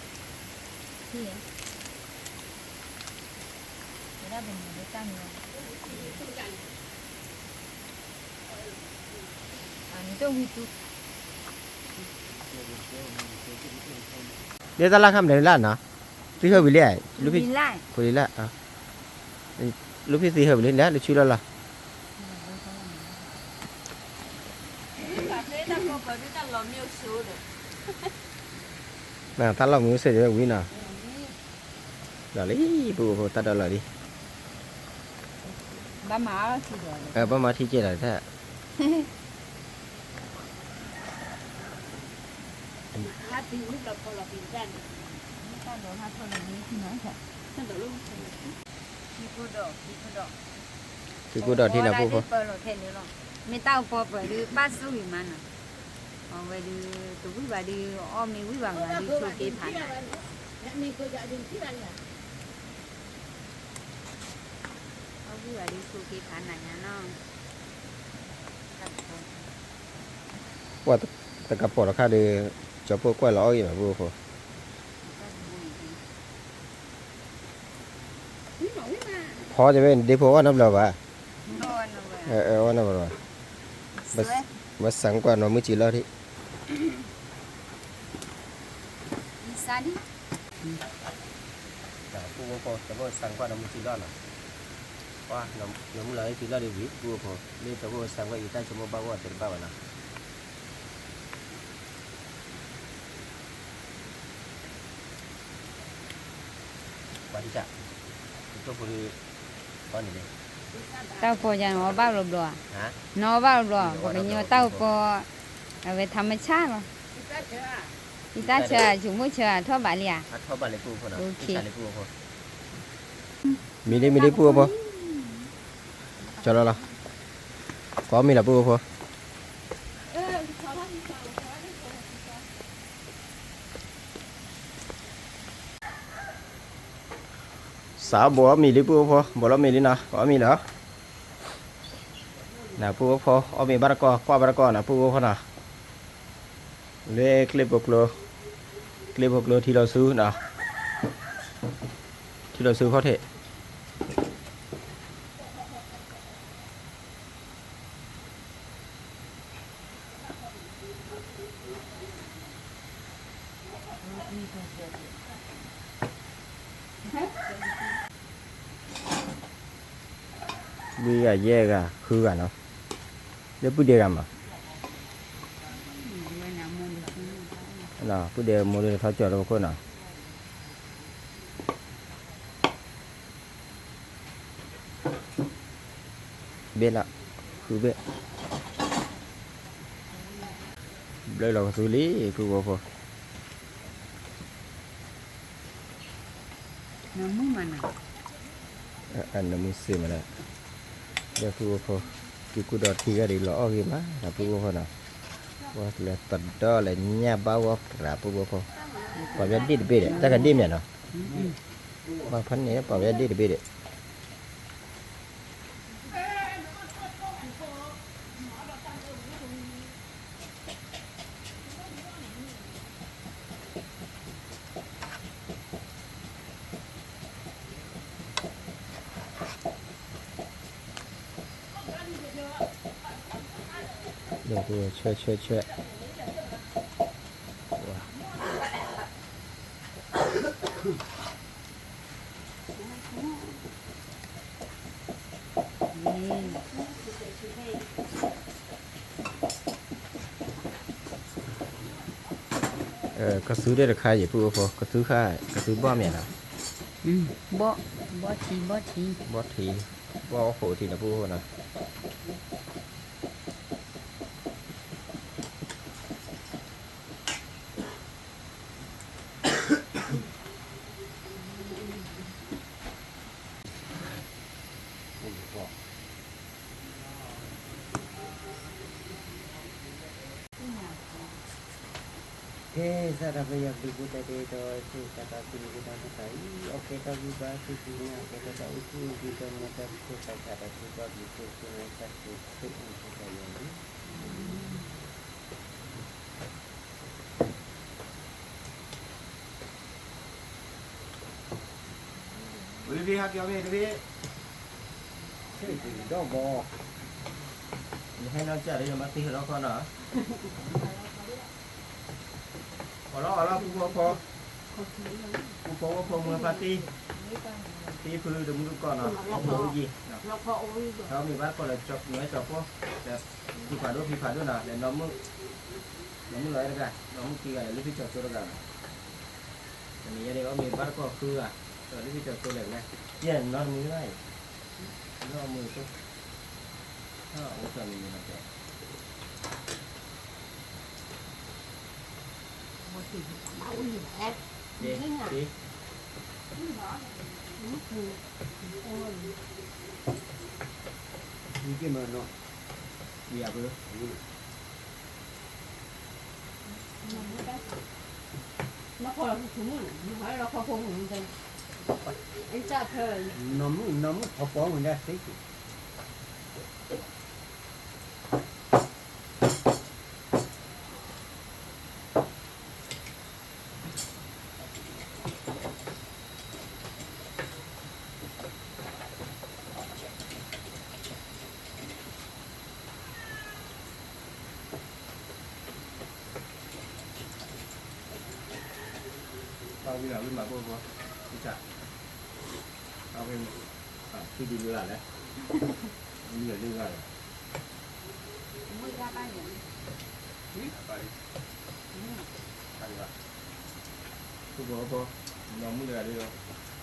ဒ်တၢ်လၢ်ခါမနုၤလၢ်နီၤ, သုဟၢဝံၤလံ, ဖိလံၤလၢ်, လူၤဖံးသံဟၢဝံၤလံ လၢဆူလီၤလီၤ, တၢ်လီၢ်မုာ်စ့ၢ်ကီးဝံၤနီၤ, ဒီးလံ ပူဖိတၢ်ဒီလီၤလံ, ဘၣ်မၤထံကဲလီၤတၢ် သုကိၢ်ဒီးထံနီၤ ပူဖိ, မ့ၢ်တၢ်အိၣ်ပီပၢၢ်ဒုး ဘၣ်ဆိၣ်ဂ့ၤမးနီၤ, အဝဲဒုး တဝံၣ်ဘၣ်ဒုး အီၣ်မ့ၢ်ဝံၣ်ဘၣ်ဂၤဒုး ဆိက့ဖးနၤ, အီၣ်ဝံၣ်ဘၣ်ဒုး ဆိက့ဖးနၤညါနီၤ, ပှၤတကပီၤတခါဒီး ကၠီဖိကွၢ်လီၤအီၣ်ဂ့ၤဘၣ် ပူဖိ, ဝံၣ်မးဝံၣ်မး ဟီတဝဲ ဒ့ဖိအီၣ်နီတဘျီဘၣ်, အဝဲနီတဘျီဘၣ်, ဘၣ်ဆၣ်ကွၢ်နီၢ်မုၢ်စံးလီၤဒံး, ပုၢ်ဖိ တဘိဆၣ်ကွၢ်နီၢ်မုၢ်စံးလီၤနီၤ, နီၢ်မုၢ်လီၤစံးလီၤဒံးဝံၤ ပုၢ်ဖိ, လၢတဘိဆၣ်ကွၢ်အံၤတၢ်ဆိကမိၣ်ဘၣ်ဂီၢ်တဘၣ်ဘၣ်နီၤ. တၢ်အိၣ်ဖှိၣ်ယါန့ၣ် အီၣ်ဘၣ်ဘျီဘျီဧါ, နအီၣ်ဘၣ်ဘျီဘျီ, ပှၤကညီတၢ်အိၣ်ဖှိၣ် အဝဲထးမဆါလီၤ, ယတၢ်ဆၢ ဆိကမိၣ်ဆၢ အထီၣ်ဘးလံဧါ, မံၤလံ မံၤလံ ပုၢ်ဖိ, ကၠီလီၤလီၤ, ကအီၣ်မ့ၤလီၤ ပုၢ်ဖိ, စးဘိးအီၣ်မ့ၤလံ ပုၢ်ဖိ, ဘိးလီၤမ့ၤလံနီၤ, ကအီၣ်မ့ၤလီၤ, နပုၢ်ဖိ အီၣ်မ့ၤဘၣ်တကီၢ် ကွၢ်ဘၣ်တကီၢ်နီၤ ပုၢ်ဖိနီၤ, လၢကျ့ဖိကျိ ကျ့ဖိကျိထံလီၤဆူနီၤ, ထံလီၤဆူခီၣ်ထံး လွံၢ်ဂၤယဲၢ်ဂၤဃုဂၤနီၤ, လၢပုၢ်ဒ့ဂၤမး, ပုၢ်ဒ့မိၢ်ဒ့ထီၣ်ကၠီလၢပခိၣ်နီၤ ဘ့ၣ်လီၤ, ဃုဘ့ၣ်, ဘျၢလီၤကသူလံ ပုၢ်ဖိဖိ, နမုၢ်စ့ၢ်မးလၢ, ဒီပုၢ်ဖိ, က့ၤကူၣ်ဒီးထံဂၤဒ်လီၤအီၣ်ဂ့ၤမး ဒီပုၢ်ဖိဖိနီၤ, ဝဲလဲၤသဒီလဲၤညၣ်ဘၣ်ဝဲပြး ပုၢ်ဖိဖိ, ပှၤဝဲဒ့ၣ်တဘ့ၣ်ဒီး တၢ်ကဒ့ၣ်မးနီၤ, ပှၤဖဲန့ၣ် ပှၤဝဲဒ့ၣ်တဘ့ၣ်ဒီး ဆၢဆၢဆၢ, ကသူဒၣ်တခါအံၤ ပုၢ်ဖိဖိ, ကသူခါ, ကသူဘီၣ်မ့ၢ်နီၤ, ဘီၣ်, ဘီၣ်ထံ, ဘီၣ်ထံ, ဘီၣ်ထံ, ဘီၣ်အိၣ်ဃိးထံနီၤ ပုၢ်ဖိဖိနီၤ. ကဲ စးထီၣ်ဖဲယွၤဘျုးဖှိၣ်တၢ်ဒဲးဒီး ဆၢဂ့ၤဆၢဝါဘျုးဖှိၣ်တၢ်မတၤအံၤ အီၣ်ကဲထီၣ်ဂံၢ်ဘါ စူၢ်က့ၤနာ်ကဲထီၣ်တၢ်အိၣ်ဆူၣ် အိၣ်ဘှံးဒီးမၤတၢ်သ့ၣ်တဖၣ် တၢ်ဆိၣ်ဂ့ၤဘၣ်ဘျုးဖှိၣ် ခိၣ်နၢ်တၢ်ဆိၣ်ဂ့ၤ ဆိၣ်အုၣ်က့ၤတၢ်ယွၤန့ၣ် ဝံၤဖံဟးက့ၤအီၣ်မ့ၤတဖံ, ဆ့ၣ်က့ၤဒီဘီ, နဟဲနီၢ်ကၢ်ဒီးယမၤသံဟဲလီၤခီနီၤ, အီၣ်လီၤအီၣ်လီၤ ပုၢ်ဖိဖိ, ပုၢ်ဖိဖိမုၢ်ဖါတံၢ်, တံၢ်ဖုတမုၢ်တကိးနီၤ, အီၣ်ဖိအူယံၤ, ဟဲအီၣ်မ့ၤဘၣ်တကိးဒီး နဝဲကၠီၤဖိ, ဒီးဖုဖးဒိၣ်ဖံဖးဒိၣ်နီၤ, ဒီးနီၢ်မုၢ်လီၤအဲၣ်တဂၤ, နီၢ်မုၢ်ခံဂၤဒီး လၢဖံကၠီၤစိတဂၤနီၤ, တနံၤညါန့ၣ် အီၣ်မ့ၤဘၣ်တကိးဃုဂၤ, ဒီးလၢဖံကၠီၤစိလဲၣ်လဲၣ်, ယဲၢ်နီၢ်တမုၢ်တဂၤအံၤ, နီၢ်မုၢ်စိ, အဝဲကၠီၤမံၤမံၤနီၤတဲ နီၢ်မုၢ် နီၢ်မုၢ်ဖီဖီမုၢ်ဒၣ်သ့ၣ်က့ၤ ဝံၤလီၤ ဝံၤမၤပိၢ်ဖိ, ဝံၤစၢ်, အဝဲ, ထံဒုးလၢ်လၢ်လဲၣ်, မံလၢဂၤလီၤ, မ့ၢ်, ပၢ်, ဖိဖိဖိ, နီၢ်မူတဂၤဒီး, အ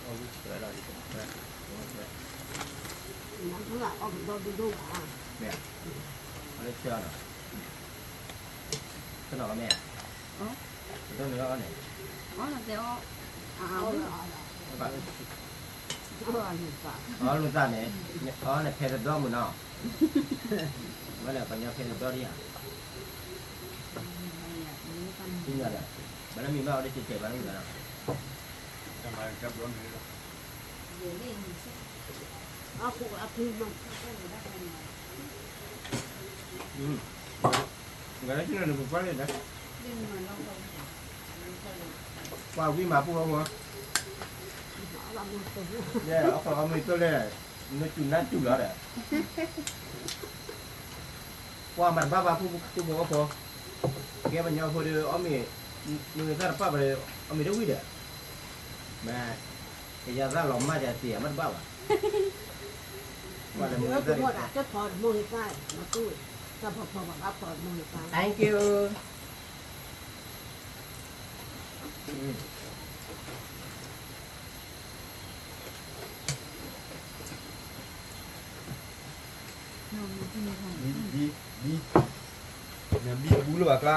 ဝဲဆဲးလီၤ, မ့ၢ်, အဝဲဆဲးလီၤ, ဆဲးလီၤကမ့ၢ်ဧါ, ပဒိၣ်န့ၣ်လီၤန့ၣ်, အီၣ်လိာ်သးန့ၣ်, အီၣ်န့ၣ်ဖဲတဒီမုၢ်နီၤ, ဝဲလၢပှၤညီဖဲတဒီဒံးဧါ, သ့ၣ်ညါဒီး, ဘၣ်လၢမ့ၢ်ဘၣ်အီၤဒ်စဲးစဲးဘၣ်လၢမုၢ်နီၤ, အဃိအဖံမၤ ဂၤလၢ်န့ၣ် ပကွၢ်လံဒီး, ပှၤဝံၣ်မၤပူၤအဃိ, အီၣ်ခိးအီၣ်မ့ၤသိးလဲၣ်, နစူၢ်နါစူၢ်လီၤဒီး, ပှၤမၤတဘၣ်ဘၣ် ပူဖိအီၣ်ဖိ, ကဲပှၤကညီဖိဒီး အီၣ်မ့ၤ, မုၢ်သၣ်တပာ်ဘၣ်ဒီး အီၣ်မ့ၤတဝံၣ်ဒီး, မ့ၢ်, ကယၤသၣ်လီၤမၢ်ယၤတ့ၢ်မးတဘၣ်ဘၣ်, ပှၤလၢမုၢ်သၣ်, တၢ်ဖီမုၢ်သၣ်, တၢ်ဖီဖီဘၣ်ဖီမုၢ်သၣ်, thank you. ဘံ, ဘံ, ဘံဘူလၢဘၣ်ကျါ,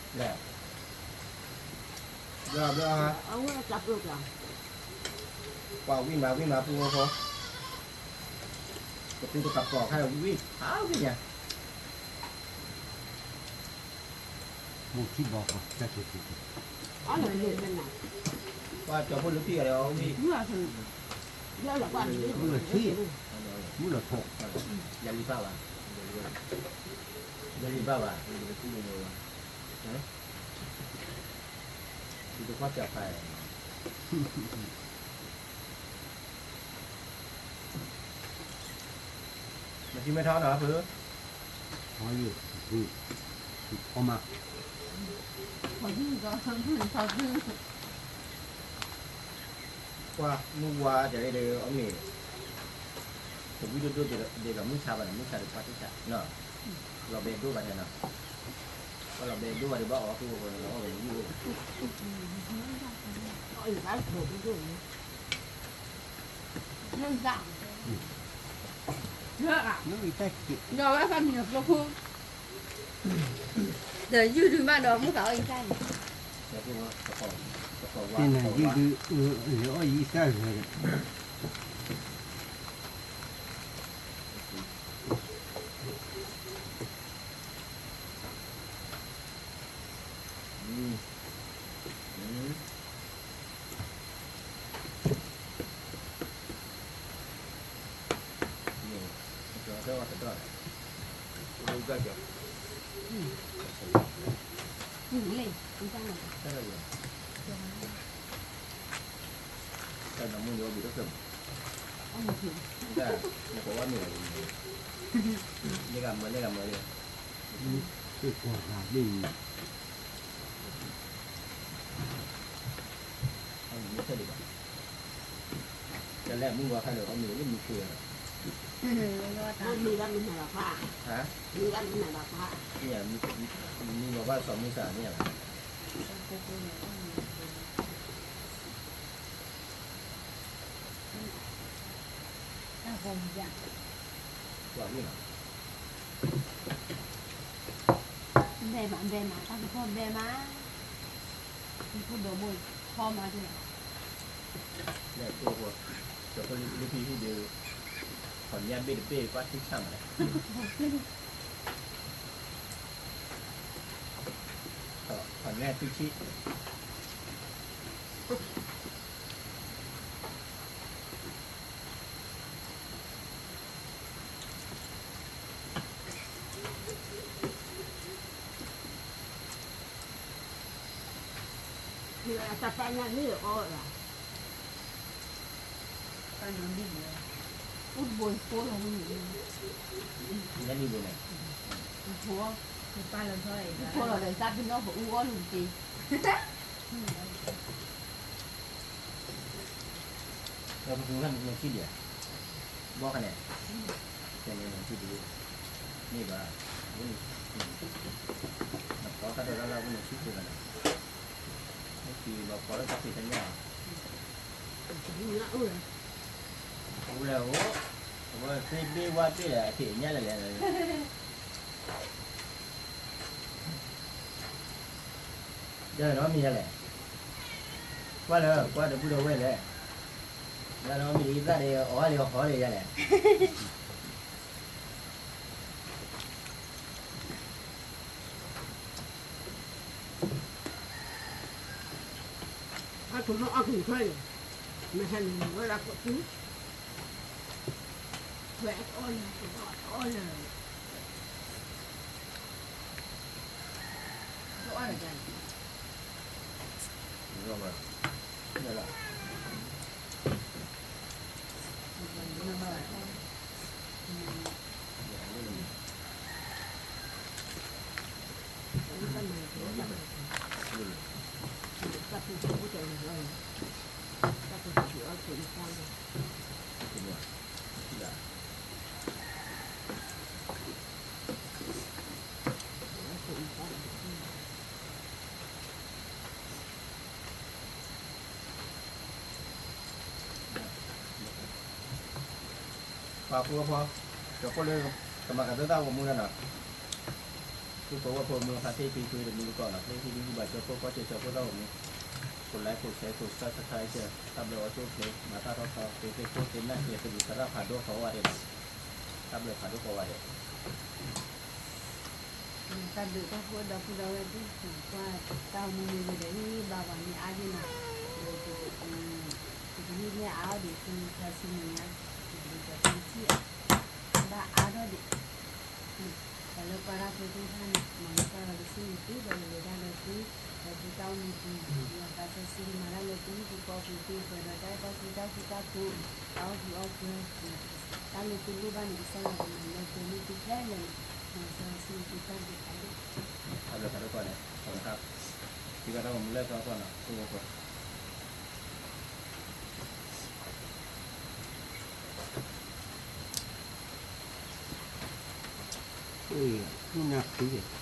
ဘျီဘျီ, ပှၤဝံၣ်မၤဝံၣ်မၤပူဖိ, ကသူတကပီၤခါဝံၣ်, ဟးဝံၣ်ညါ မိၢ်ခံဘီ, ပှၤကၠီၤဖိလၢခံဂၤဒီးအီၣ်ဝံၣ်, မုၢ်လီၤထီ, မုၢ်လီၤထီ, ယၤလံဘၣ်ဘၣ်, ယၤလံဘၣ်ဘၣ်, ယတခွါစၢ်ဖး မၤသံမ့ၢ်ထီနီၤဖု, ထီယိာ်, ထီမး, ပှၤမုၢ်ဝါတဂၤဒီးအီၣ်မ့ၤ, တဝံၣ်ဒိၣ်ဒိၣ်ဒ်သိးမုၢ်ဆါဘၣ်န့ၣ် မုၢ်ဆါဒီးပှၤတစးနီၤ, လီၤဘဲဒိၣ်ဘၣ်န့ၣ်နီၤ, ပှၤလီၤဘဲဒိၣ်ဘၣ်ဒီးဘၣ်အီၣ်ဃုာ်အဃိန့ၣ် လီၤအီၣ်ဝဲန့ၣ်ဝံၣ်အိၣ်ဘၣ် ဒီးယုၢ်ဒုးဘၣ်ဒီးမုၢ်သးအီၣ်အံၤတၢ်န့ၣ်, သ့ၣ်နၤယုၢ်ဒုး, လဲၤအီၣ်ယံၤတၢ်ဂၤဒီး တၢ်နမုၢ်ယီဘုတၢ်ဖျၢၣ်မး, နကဝါန့ၣ်, န့ၢ်ဂၤမၢ, န့ၢ်ဂၤမၢ, န့ၢ်ဂၤမၢ, အမ့ၢ်မ့ၢ်ထဲဒံးဘၣ်, တလဲၤမုၢ်ဂီၤခါဒီးအမ့ၢ်လၢမံၤဃုာ်ဒီး, မံၤဘၣ်မံၤနၤဘၣ်ဖး, မံၤဘၣ်မံၤနၤဘၣ်ဖး, မံၤဂီၤဘၣ်စီၤမုၢ်စၢ်န့ၣ်ဘၣ် တၢ်ဂီၤမူၤယါ, ပှၤမ့ၢ်လီၤ, ဘဲမး ဘဲမး တၢ်ကဖီၣ်ဘဲမး, မ့ၢ်ဖိဒီးဘိထီမးဒ်လီၤ, လဲၤဖိဖိ, ကဖီလံလံဖံဟံၣ်ဒီး, ခီၣ်ညါဘ့ၣ်တဘ့ၣ်ပှၤထံဆၣ်မးလဲၣ်, ခီၣ်ညါထံဆံး တၢ်ပာ်ညါန့ၣ်အီၣ်လီၤ, အူတဘိဖိလီၤဝဲန့ၣ်, ဖိလီၤဒီးတၢ်ပနီၣ်ကအူအီၣ်လူၤတက့ၢ်. ပကသူဝဲနဆံဒံးဧါ, ဘီခါန့ၣ်, ကဲန့ၣ်နဆံဒံး, န့ၢ်ဘၣ်, ဝဲန့ၣ်, နဖီတၢ်ဒိးတၢ်လၢပနဆံဒံးဘၣ်န့ၣ်, မ့ၢ်က့ၤလီၤဖီလၢတၢ်ဖံးတၢ်ညၣ်, အိၣ်လဲၣ်အိၣ်, အဝဲသ့ၣ်ဘ့ၣ်ဝါဘ့ၣ်လဲၣ် အထံၣ်ညၣ်လဲၣ်လဲၣ် ယၤလဲၣ်နီၤမံၤယၤလဲၣ်, ကွၢ်လၢကွၢ်ဒီပုၢ်ဒီဝဲၢ်လဲၣ်, ယၤနီၤမံၤဒ်သၣ်ဒီး အီၣ်လံအီၣ်ဟီဒီးယၤလဲၣ်, အါထီၣ်အီၣ်က့ၤထွဲ, မဟဲနုာ်ဝဲဒၣ်ကီၢ်ပူၤ, ထွဲအီၣ်လၢၤ, အီၣ်လၢၤ, အီၣ်လၢၤ, ပှၤဖိအဖီ, ကီၢ်ခိၣ်လၢ ကမၤကၤသၢသၣ်ဝဲမူလၢနီၤ, သုပဝဲဖိမူဖါတ့ၢ်ဖံဖုတမူတကီၢ်နီၤ, လၢဟံၣ်ဒူဟံၣ်ဘၣ်ကၠိဖိကီၢ်စဲၣ်ကၠိဖိသၣ်ဝဲမူ, ကိးlikeကိးshareကိးsubscribe, တၢ်ဘျုးအီၣ်ဆိၣ်ချ့ မၤတၢ်ထီၣ်ထီ က့ၤသ့ၣ်ခိၣ်သ့ၣ်နၢ်က့ၤသဒံးသရၣ်ဖးဒိၣ်ဃီဝဲဒဲးနီၤ, တၢ်ဘျုးဖးဒိၣ်ဃီဝဲဒဲး တၢ်ဘျုးတၢ်ဃိဒီပုၢ်ဒီဝဲၢ်သ့ၣ် ကွၢ်တၢ်အိၣ်မူမ့ၢ်ဂ့ၤဒီး ဟ့ၣ်ဘါပှၤမ့ၢ်အါဒ်နီၤ, ပကဟ့ၣ်န့ၢ်အါအီၤဒံး သုသးဆူမဲာ်ညါ, ဒီးပကထံၣ်ဘၣ်အါထီၣ်ဒံး, ပှၤလၢကွၢ်တၢ်ဖိသ့ၣ်တဖၣ်န့ၣ် မ်ကစၢ်ယွၤကဆိၣ်ဂ့ၤသု ဒီးကလဲၤတၢ်ဒီးသု, ဒီးသုတၢ်အိၣ်မူပူၤ ယွၤသးစီဆှံမၤတၢ်လၢသုဟံၣ်သုဃီပူၤ သုပှဲၤဒီးတၢ်အဲၣ်တၢ်ကွံတၢ်ဃူတၢ်ဖိး, တၢ်အီၣ်ကုာ်အီၣ်ပှဲၤ တၢ်လၢသုလိၣ်ဘၣ်န့ၣ် ကစၢ်ယွၤကမၤလၢပှဲၤန့ၢ်သုခဲလၢာ်န့ၣ်, မ်ကစၢ်ယွၤဆိၣ်ဂ့ၤသုတၢ်ဘျုးဖးဒိၣ်, တၢ်ဘျုးဖးဒိၣ်ဃီန့ၣ်, သံကွၢ်တၢ်ဂီၤမူလၢသီခီနီၤ, မုၢ်နၤခံ